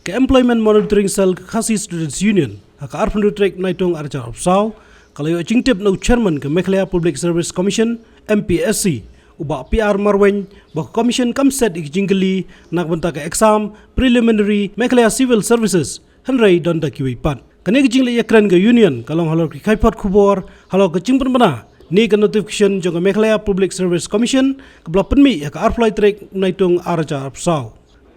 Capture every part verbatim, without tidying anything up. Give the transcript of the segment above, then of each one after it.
Ka Employment Monitoring Cell ka Khasi Students Union ha ka arphew tarik Naitung arhajar arphew saw ka la ïoh jingtip na u Chairman ka Meghalaya Public Service Commission, M P S C, u Bah P R Marwein, ba ka Commission kam set ïa ki jingkylli na ka bynta ka exam preliminary Meghalaya Civil Services, hynrei don da kiwei pat. Kane ka jingleit ïakren ka Union ka long halor ki khaïpot khubor halor ka jingpynbna ne ka notification jong ka Meghalaya Public Service Commission kaba la pynmih ha ka arphew lai tarik Naitung arhajar arphew saw.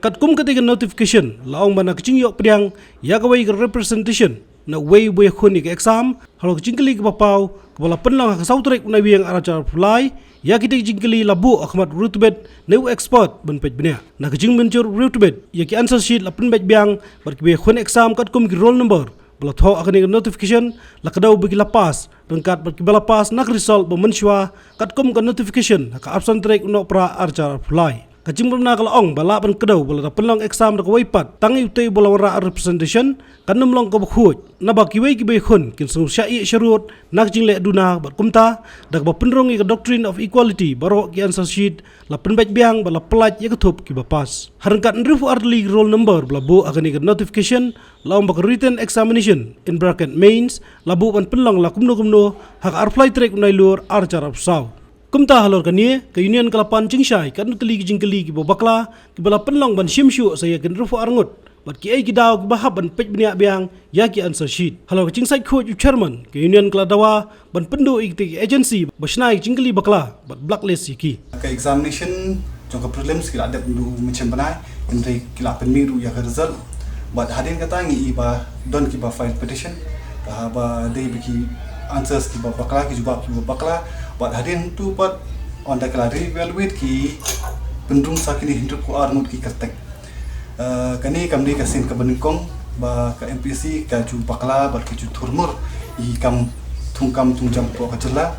Katkum katei ka notification la ong ba na ka jingïoh pdiang ïa kawei ka representation na uwei uba ïakhun ïa ka exam halor ka jingkylli kaba paw kaba la pynlong ha ka saw tarik Naiwieng arhajar arphew lai, ïa kitei ki jingkylli la buh ha khmat u riewtbit ne u expert ban peit bniah. Na ka jingmynjur u riewtbit, ïa ki answer sheet la pynbeit biang bad kiba ïakhun exam katkum ki roll number ba la thoh ha kane ka notification la kdew ba ki la pass, ryngkat bad kiba la pass na ka result ba mynshuwa katkum ka notification ha ka arphew san tarik u Nohprah arhajar arphew lai. Ka jingpynbna ka la ong ba lah ban kdew ba lada pynlong exam da kawei pat tang ïa utei uba la wanrah representation, kan ym long kaba khuid, naba kiwei kiba ïakhun kin sngewshah ïeh sharud na ka jingleh duna bad kumta, da kaba pynrung ïa ka doctrine of equality, baroh ki answer sheet la pynbeit biang bad la pyllait ïa ka thup kiba pass. Ha ryngkat hynriewphew ar tylli ki roll number ba la buh ha kane ka notification, la ong ba ka written examination, in bracket mains, la buh ban pynlong la kumno kumno ha ka arphew lai tarik u Nailur arhajar arphew saw. Kumta halor kane, ka Union ka la pan jingshai katno tylli ki jingkylli kiba bakla kiba la pynlong ban shim shuh sa ïa ki hynriewphew ar ngut, bad kiei ki daw kiba hap ban peit bniah biang ïa ki answer sheet. Halor ka jingsait khuid u Chairman, ka Union ka la dawa ban pynduh ïa kitei ki agency ba shna ïa ki jingkylli bakla bad blacklist ïa ki. Ka examination jong ka prelims ki la dep mynta u mynshem bnai, hynrei ki la pynmih ruh ïa ka result. Bad hadien kata ngi i ba don kiba file petition, ba, ba dei ba ki answers kiba bakla, ki jubab kiba bakla. Bad hadien tu pat, ynda ki la re-evaluate, ki pynrung sa kine hynriewphew ar ngut ki kyrteng. Eh, kane kam dei ka sien kaba nyngkong ba ka M P S C ka ju bakla bad ka ju thurmur ïa ki kam thungkam thungjam hapoh ka jylla.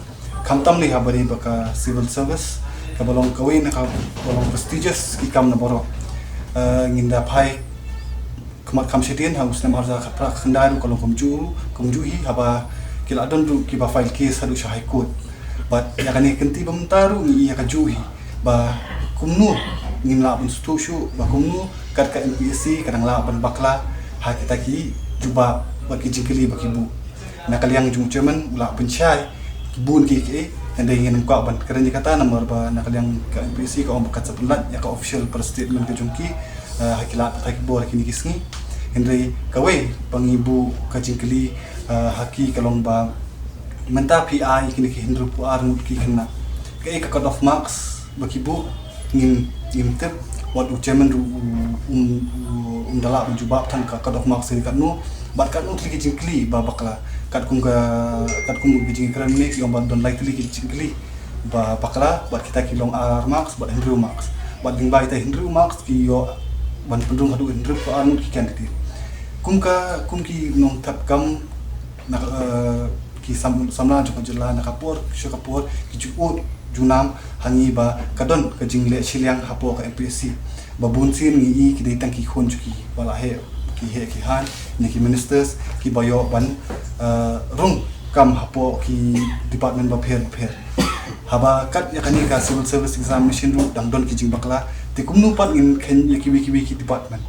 Khamtam lei haba dei ba ka civil service kaba long kawei na kaba long prestigious ki kam na baroh. Eh, ngin da phai khmat kham shadien ha u snem arhajar khatphra khyndai ruh ka long kumjuh, kumjuh hi haba ki la don ruh kiba file case haduh sha High Court. Bad ïa kane ka kynti ba mynta ruh ngi ïa ka juh hi ba kumno ngin lah ban sngewthuh shuh ba kumno kat ka M P S C ka dang lah ban bakla ha kita ki jubab bad ki jingkylli ba ki buh. Na ka liang jong u Chairman u la pynshai ki bun kiei kiei, hynrei ngin ym kwah ban kren ïa kata namar ba na ka liang ka M P S C ka ong ba kan sa pynlait ïa ka official press statement ka jong ki, eh, ha ki lad pathai khubor ha kine ki sngi. Hynrei kawei ba ngi buh ka jingkylli, eh, ha ki ka long ba mynta phi ai ïa kine ki hynriewphew ar ngut ki khynnah, kaei ka cut off marks ba ki buh? Ngim, ngim tip. Wat u Chairman ruh um, um, um da lah ban jubab tang ka cut off marks ka dei katno bad katno tylli ki jingkylli ba bakla. Katkum ka, katkum ki jingkren ne ki ong ba don lai tylli ki jingkylli ba bakla, bad kita ki long ar marks bad hynriew marks. Bad lyngba kita hynriew marks ki ïoh ban pynrung haduh hynriewphew ar ngut ki candidate. Kum ka, kum ki nongthep kam na, eh, ki sam-, samla jong ka jylla na ka por sha ka por ki ju ud ju nam ha ngi ba ka don ka jingleh shiliang hapoh ka M P S C. Ba bun sien ngi i ki dei tang ki khun jong ki ba la heh, ki heh ki haiñ ne ki ministers kiba ïoh ban, eh, rung kam hapoh ki department bapher bapher. Haba kat ïa kane ka civil service examination ruh dang don ki jingbakla, te kumno pat ngin kheiñ ïa kiwei kiwei ki department?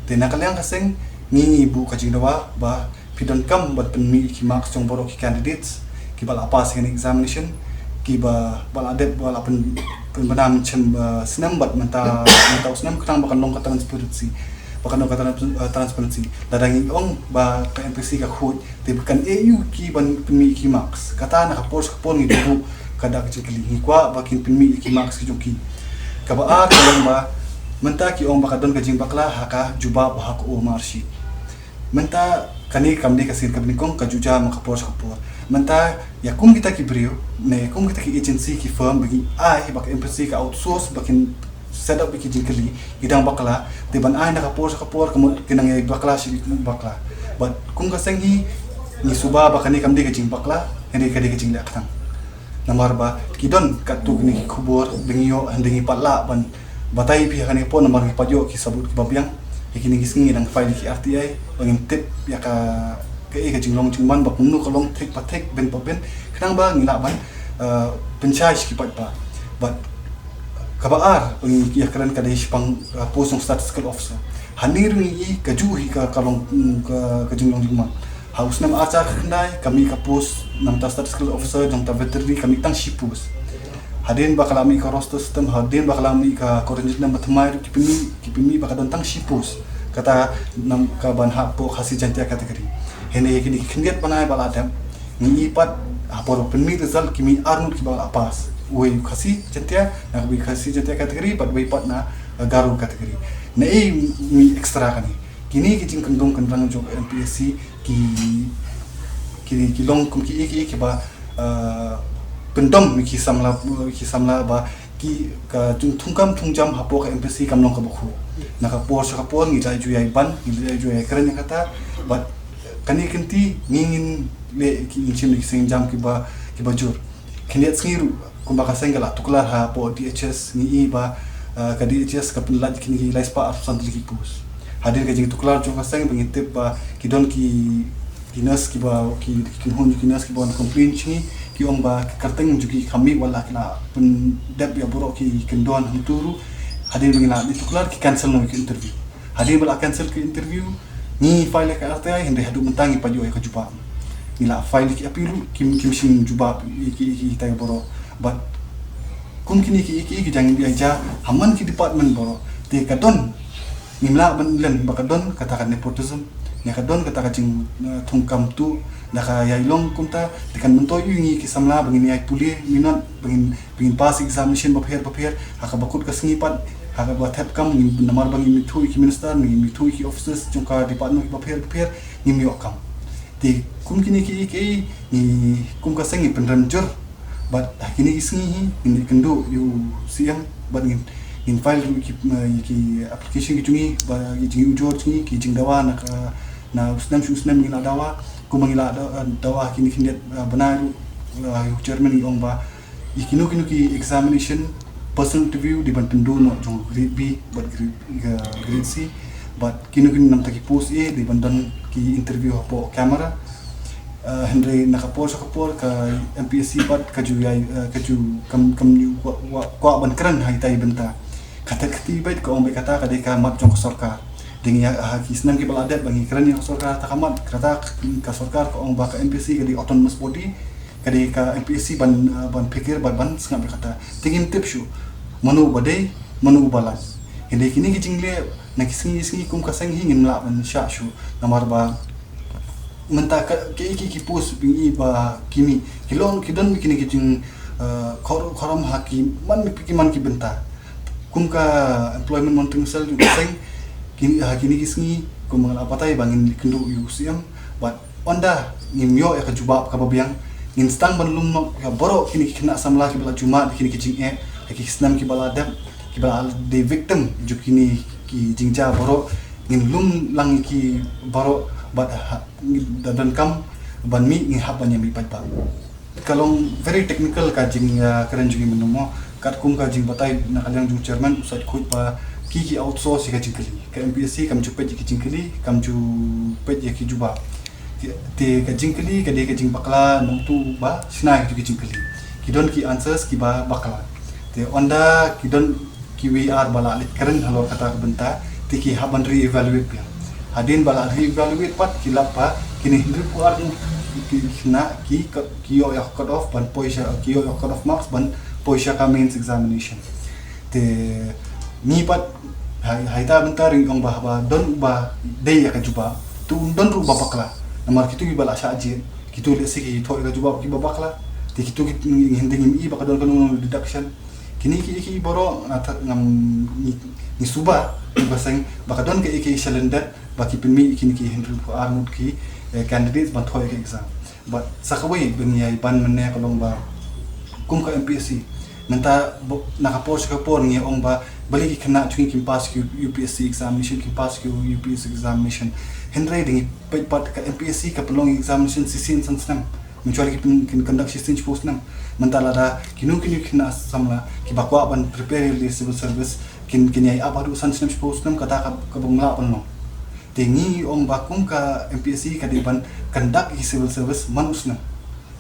Te na ka liang ka seng ngi, ngi buh ka jingdawa ba phi donkam ban pynmih ïa ki marks jong baroh ki candidates kiba la pass ïa kane examination, kiba, ba la dep, ba la pyn, pynbna mynshem, eh, snem bad mynta, mynta u snem, khnang ba kan long ka transparency, ba kan long ka trans-, eh, transparency. Lada ngi ong ba ka M P S C ka khuid, te kan ïeh aïu ki ban pynmih ïa ki marks? Kata na ka por sha ka por ngi buh ka dak ka jingkylli, ngi kwah ba kin pynmih ïa ki marks ki jong ki. Kaba ar ka long ba mynta ki ong ba ka don ka jingbakla ha ka jubab ha ka O M R sheet. Mynta kane kam dei ka sien kaba nyngkong, ka ju jia ma ka por sha ka por. Mynta ïa kum kita ki briew ne kum kita ki agency, ki firm ba ngi ai ba ka M P S C ka outsource ba kin set up ïa ki jingkylli, ki dang bakla, te ban ai na ka por sha ka por ka mut kin nang ïa bakla shi bakla. Bad kum ka seng hi ngi suba ba kane kam dei ka jingbakla, hynrei ka dei ka jingleh kyrteng. Namar ba ki don katto katne ki khubor ba ngi ïoh, hynrei ngi pat lah ban batai ïa phi ha kane ka por namar ngi pat ïoh ki sabut kiba biang. Ïa kine ki sngi ngi dang file ïa ki R T I ba ngin tip ïa ka, kaei ka jinglong jingman, ba kumno ka long thik pa thik, bun pa bun, khnang ba ngi lah ban, eh, pynshai sha ki paidbah. Bad kaba ar ba ngi ïakren ka dei shaphang, eh, post jong statistical officer. Hangne ruh ngi i ka ju hi ka, ka long, mm, ka, ka jinglong jingman. Ha u snem ar hajar khyndai ka mih ka post na bynta statistical officer, na bynta veterinary ka mih tang shi post. Hadien ba ka la mih ka roster system, hadien ba ka la mih ka coordination number thymmai ruh ki pynmih, ki pynmih ba ka don tang shi post. Kata na ka ban hap poh Khasi Jaintia category. Hynrei kine ki khyndiat bnai ba la dep, ngi i pat ha por pynmih result ki mih arngut kiba la pass. Uwei Khasi Jaintia, na uwei Khasi Jaintia category, bad uwei pat na, uh, Garo category. Na ei mih extra kane. Kine ki jingkyndong kynrang jong M P S C ki, ki, ki long kum ki, ki, kiba, uh, pyndom ki samla, ki samla ba ki ka jingthungkam thungjam hapoh ka M P S C kam long kaba khuid. Na ka por sha ka por ngi la ju ïai ban, ngi la ju ïai kren ïa kata, bad kane ka kynti ngi ngin leh ki, ngin shim ki sienjam kiba, kiba jur. Khyndiat sngi ruh kumba ka seng ka la tuklar hapoh D H S, ngi i ba, uh, ka D H S ka pynlait kine ki lai spah arphew san tylli ki post. Hadien ka jingtuklar jong ka seng ba ngi tip ba ki don ki, ki nurse kiba, ki, ki kynhun ki nurse kiba wan complain sha ngi, ki ong ba ka kyrteng jong ki kam mih wat la ki la pyndep ïa baroh ki kyndon hangtu ruh. Hadien ba ngi la ïa tuklar ki cancel noh ki interview. Hadien ba la cancel ki interview, ngi file ïa ka R T I, hynrei haduh mynta ngim pat ïoh ïa ka jubab. Ngi la file ïa ki appeal ruh, kim, kim shym jubab ïa ki, ïa ki, ïa kita baroh. Bad kum kine ki, ki, ki jingïaid jia ha man ki department baroh. Te ka don, ngim lah ban len ba ka don kata ka nepotism, ne ka don kata ka jing, eh, thungkam tuh, da ka ïai long kumta, te kan myntoi ïa ngi ki samla ba ngin ïai pule minot, ba ngin, ba ngin pass examination bapher bapher, ha kaba kut ka sngi pat, ha kaba thep kam, ngin, namar ba ngim ithuh ïa ki minister, ngim ithuh ïa ki officers jong ka department bapher bapher, ngim ïoh kam. Te kum kine ki, ki, ngi kum ka seng ngi pynrem jur. Bad ha kine ki sngi hi ngin ïakynduh ïa u C M, bad ngin, ngin file ruh ki, eh, ki application ki jong ngi ba ki jingujor jong ngi, ki jingdawa na ka, na u snem sha u snem ngi la dawa. Kumba ngi la da-, dawa ha kine khyndiat, eh, bnai ruh, eh, u chairman ngi ong ba ïa kino kino ki examination, personal interview dei ban pynduh noh jong grade B bad grade, eh, grade C, bad kino kino namar ki post A dei ban don ki interview hapoh camera. Eh, hynrei na ka por sha ka por ka M P S C pat ka ju ïai, eh, ka ju kam, kam ju kwah, kwah, kwah ban kren ha ita i bynta. Kata kti bad ka ong bad kata ka dei ka mat jong ka sorkar. Dei ngi ha ki snem kiba la dep ba ngi kren ïa ka sorkar, kata ka mat, kata ka sorkar ka ong ba ka M P S C ka dei autonomous body, ka dei ka M P S C ban, eh, ban pyrkhat bad ban sngap ïa kata. Te ngim tip shuh mano ba dei, mano ba lait. Hynrei kine ki jingleh na ki sngi sngi kum ka seng hi ngim lah ban shah shuh. Namar ba mynta ka, ki, ki, ki post ba ngi i ba ki mih, ki long, ki don kine ki jing, eh, khor-, khorom ha ki man, ki man ki bynta. Kum ka Employment Monitoring Cell jong ka seng, ki, ha kine ki sngi, kum ba nga la batai ba ngin ïakynduh ïa u C M, bad ynda ngim ïoh ïa ka jubab kaba biang, ngin sdang ban lum noh ïa baroh kine ki khynnah samla kiba la ju mad ïa kine ki jingeh ha ki snem kiba la dep, kiba la dei victim jong kine ki jingjia baroh, ngin lum lang ïa ki baroh, bad ha, da donkam ban mih ngi hap ban ïa mih paidbah. Ka long very technical ka jing, ah, kren jong ngi mynno mo. Katkum ka jingbatai na ka liang jong u chairman, u sa khuid ba ki, ki outsource ïa ka jingkylli. Ka M P S C kam ju peit ïa ki jingkylli, kam ju peit ïa ki jubab. Ki, te ka jingkylli ka dei ka jingbakla, nongtuh ba shna ïa ki jingkylli. Ki don ki answers kiba bakla. Te ynda ki don kiwei ar ba la leit kren halor kata ka bynta, te ki hap ban re-evaluate biang. Hadien ba la re-evaluate pat ki lap ba kine hynriewphew ar ngut ki khynnah ki, ki ïoh ïa ka cut off ban poi sha, ki ïoh ïa ka cut off marks ban poi sha ka mains examination. Te ngi pat ha, ha ita bynta ruh ngi ong ba haba don uba dei ïa ka jubab, to un don ruh uba bakla. Namar kito kiba la shah jied, kito lehse ki thoh ïa ka jubab kiba bakla. Te kito ki, ngi, ngi, ngim i ba ka don kano kano deduction. Kine ki, ki baroh nga tha-, ngam, ngi, ngi suba, ngi ba seng ba ka don ka, ki shalyndet ba ki pynmih kine ki hynriewphew ar ngut ki, eh, candidates ban thoh ïa ka exam. Bad sa kawei ba ngi ïai ban mynne ka long ba kum ka M P S C, mynta ba, na ka por sha ka por ngi ong ba balei ki khynnah jong ngi kim pass ki U P S C examination, kim pass ki U P S C examination. Hynrei da ngi peit pat ka M P S C ka pynlong examination shisien san snem. Mynshwa ki pyn, kin conduct shisien shiphew snem. Mynta lada kino kino ki khynnah samla kiba kwah ban prepare ïa ka civil service, kin, kin ïai ap haduh san snem shiphew snem, kata ka, kaba ym lah ban long. Te ngi ong ba kum ka M P S C ka dei ban conduct ïa ka civil service man u snem.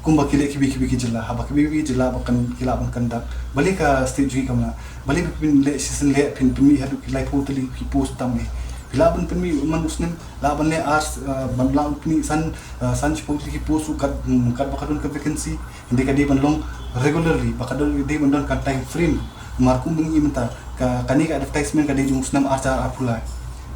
Kumba ki leh kiwei kiwei ki jylla, haba kiwei kiwei ki jylla ba kan, ki lah ban conduct. Balei ka state jong ngi kam lah? Balei phin leh shisien leh, phin pynmih haduh ki laiphew tylli ki post tam eh? Lah ban pynmih man u snem, lah ban leh ar, eh, ban lah ban pynmih san, eh, san shiphew tylli ki post ruh kat, hmm, kat ba ka don ka vacancy. Hynrei ka dei ban long regularly, ba ka don, dei ban don ka time frame. Namar kum ba ngi mynta, ka, kane ka advertisement ka dei jong u snem ar hajar arphew lai.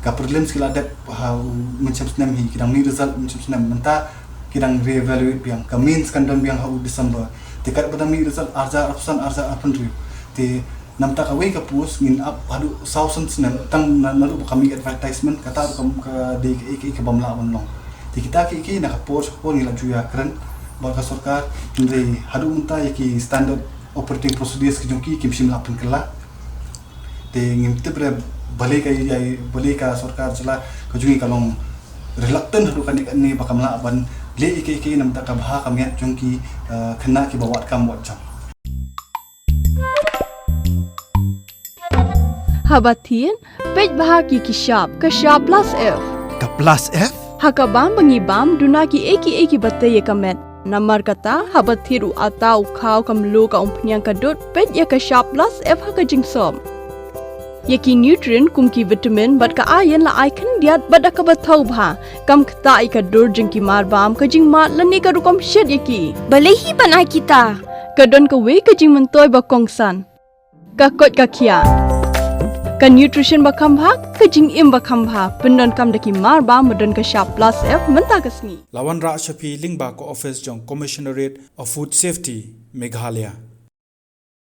Ka prelims ki la dep ha u mynshem snem hi, ki dang mih result mynshem snem. Mynta ki dang re-evaluate biang, ka mains kan don biang ha u December. Te kat ba dang mih result ar hajar arphew san, ar hajar arphew hynriew. Te namar kawei ka post ngin ap haduh saw san snem tang na, naduh ba ka mih advertisement, kata ruh ka, ka dei kaei kaei kaba ym lah ban long. Te kita kiei kiei na ka por sha ka por ngi la ju ïakren bad ka sorkar, hynrei haduh mynta ïa ki standard operating procedures ki jong ki kim shym la pynkylla. Te ngim tip re balei ka, ïa, balei ka sorkar jylla ka jong ngi ka long reluctant haduh kane kane ba kam lah ban leh ïa kiei kiei namar ka bha ka miat jong ki, eh, khynnah kiba wad kam wad jam. Haba thied, peit bha ïa ki shap, ka shap plus F. Ka plus F? Ha ka bam ba ngi bam, duna kiei kiei kiba tei ïa ka met. Namar kata, haba thied u atta, u khaw, ka mluh, ka umphniang, ka dud, peit ïa ka shap plus F ha ka jingsop. Ïa ki nutrient kum ki vitamin bad ka iron la ai khyndiat bad da kaba thaw bha. Kam ktah ïa ka dur jong ki marbam, ka jingmad lane ka rukom shet ïa ki. Balei hi ban ai kita? Ka don kawei ka jingmyntoi ba kongsan. Ka koit ka khiah. Ka nutrition ba kham bha, ka jingim ba kham bha. Pyndonkam da ki marbam ba don ka shap plus F mynta ka sngi. La wanrah sha phi lyngba ka office jong Commissionerate of Food Safety, Meghalaya.